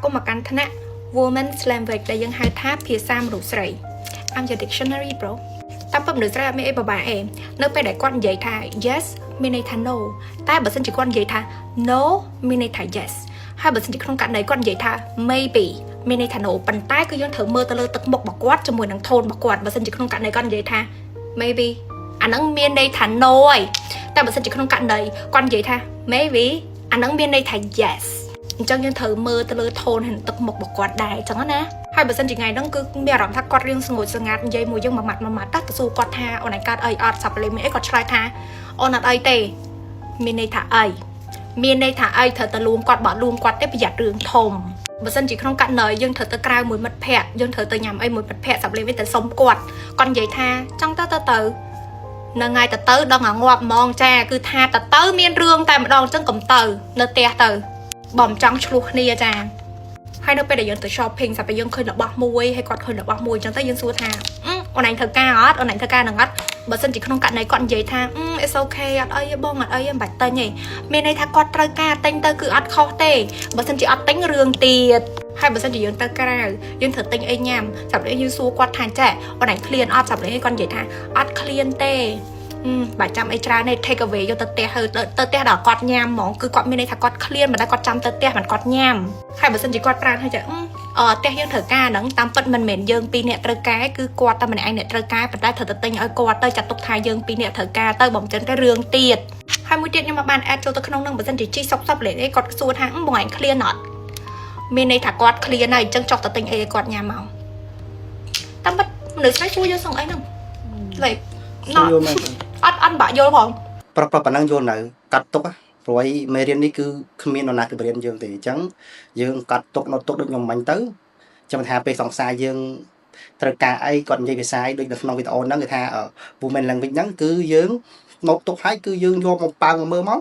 គមន៍មកកាន់ថ្នាក់ Women's Language ដែលយើងហៅថាភាសាមនុស្សស្រី I'm your dictionary, bro. តាមពិតមនុស្សស្រីអត់មានអីពិបាកទេនៅពេលដែលគាត់និយាយថា yes មានន័យថា no តែបើសិនជាគាត់និយាយថា no មានន័យថា yes ហើយបើសិនជាក្នុងករណីគាត់និយាយថា maybe មានន័យថា no ប៉ុន្តែគឺយើងត្រូវមើលទៅលើទឹកមុខរបស់គាត់ជាមួយនឹង tone របស់គាត់បើសិនជាក្នុងករណីគាត់និយាយថា maybe អាហ្នឹងមានន័យថា no ហើយតែបើសិនជាក្នុងករណីគាត់និយាយថា maybe អាហ្នឹងមានន័យថា yes អញ្ចឹងយើងត្រូវមើលទៅលើ tone ហើយនឹងទឹកមុខរបស់គាត់ដែរអញ្ចឹងណាហើយបើសិនជាថ្ងៃហ្នឹងគឺមានអារម្មណ៍ថាគាត់រៀងស្ងួចស្ងាត់និយាយមួយយើងមួយម៉ាត់មួយម៉ាត់ទៅសួរគាត់ថាអូនឯងកើតអីអត់សាប់លេមានអីគាត់ឆ្លើយថាអូនអត់អីទេមានន័យថាអីមានន័យថាអីត្រូវតែលួងគាត់បើលួងគាត់ទេប្រយ័ត្នរឿងធំបើសិនជាក្នុងករណីយើងត្រូវទៅក្រៅមួយមិត្តភ័ក្តិយើងត្រូវទៅញ៉ាំអីមួយមិត្តភ័ក្តិសាប់លេវិញទៅសុំគាត់គាត់និយាយថាចង់ទៅទៅទៅនៅថ្ងៃទៅទៅដល់ងាប់ហ្មងចាគឺថាទៅទៅមានរឿងតែម្ដងអញ្ចឹងកុំទៅនៅផ្ទះទៅបើមិនចង់ឆ្លោះគ្នាចាហើយនៅពេលដែលយើងទៅ shopping ស្រាប់តែយើងឃើញរបស់មួយហើយគាត់ឃើញរបស់មួយអញ្ចឹងទៅយើងសួរថាអូនឯងត្រូវការអត់អូនឯងត្រូវការនឹងអត់បើសិនជាក្នុងករណីគាត់និយាយថា it's okay អត់អីទេបងអត់អីទេមិនបាច់ទិញទេមានន័យថាគាត់ត្រូវការទិញទៅគឺអត់ខុសទេបើសិនជាអត់ទិញរឿងទៀតហើយបើសិនជាយើងទៅក្រៅយើងត្រូវទិញអីញ៉ាំស្រាប់តែយើងសួរគាត់ថាចេះអូនឯងឃ្លានអត់ស្រាប់តែគាត់និយាយថាអត់ឃ្លានទេបាច់ចាំអីច្រើនទេ take away យកទៅផ្ទះហើយទៅផ្ទះដល់គាត់ញ៉ាំហ្មងគឺគាត់មានន័យថាគាត់ឃ្លានមិនតែគាត់ចាំទៅផ្ទះមិនគាត់ញ៉ាំហើយបើសិនជាគាត់ប្រានហើយចាអឺផ្ទះយើងត្រូវការហ្នឹងតាមពិតមិនមែនយើងពីរនាក់ត្រូវការគឺគាត់តែម្នាក់ឯងអ្នកត្រូវការប៉ុន្តែត្រូវទៅទិញឲ្យគាត់ទៅចាត់ទុកថាយើងពីរនាក់ត្រូវការទៅបើមិនចឹងទៅរឿងទៀតហើយមួយទៀតខ្ញុំមកបាន add ចូលទៅក្នុងហ្នឹងបើសិនជាជីសុកសុកលេខគាត់សួរថាបងឯងឃ្លានអត់មានន័យថាគាត់ឃ្លានហើយអញ្ចឹងចុះទៅទិញអីឲ្យគាត់ញ៉ាំមកតាមពិតមនុស្សស្រីសួរយកសងអីហ្នឹង like សួរយល់មែន អត់អត់បាក់យល់ផង ប្រុសប្រុសប៉ុណ្ណឹងយល់នៅកាត់ទុកព្រោះអីមេរៀននេះគឺគ្មាននរណាគេបរៀនយើងទេអញ្ចឹងយើងកាត់ទុកនៅទុកដូចខ្ញុំមិញទៅចាំថាពេលសង្សារយើងត្រូវការអីគាត់និយាយភាសាអីដូចនៅក្នុងវីដេអូហ្នឹងគេថា woman language ហ្នឹងគឺយើង note ទុកហើយគឺយើងយកមកប៉ើងមើលមក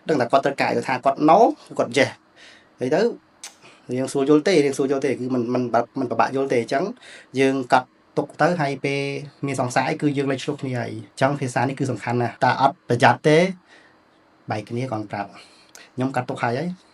ដឹងតែគាត់ត្រូវការអីថាគាត់ no គាត់ yes ហើយទៅរៀងសួរយល់ទេរៀងសួរយល់ទេគឺមិនមិនមិនពិបាកយល់ទេអញ្ចឹងយើងកាត់ទុកទៅហើយពេលមានសង្សារអីគឺយើងលេចឆ្លុះគ្នាហើយអញ្ចឹងភាសានេះគឺសំខាន់ណាស់តែអត់ប្រយ័ត្នទេបែកគ្នាគាត់ប្រាប់ខ្ញុំកាត់ទុកហើយហើយ។